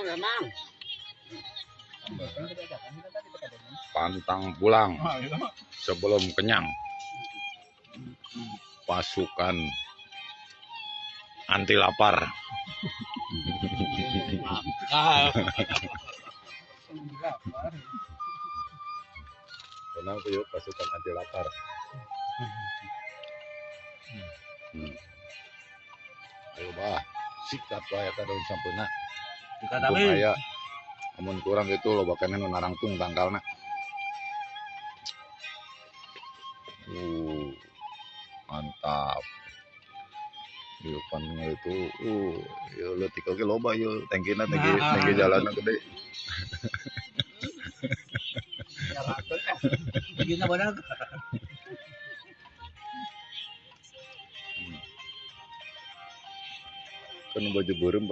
Mang. Pantang pulang sebelum kenyang. Pasukan anti lapar. Kenapa yuk pasukan anti lapar? Ayo bah, sikat wae eta daun sampeuna. Mumpung aya. Amun kurang itu loba keneh nu narangtung tangkalna. Mantap. Ieu pan itu, ieu leutik oge loba ieu tangkina tangki jalanna gede. Gina badag. Kan baju beureum.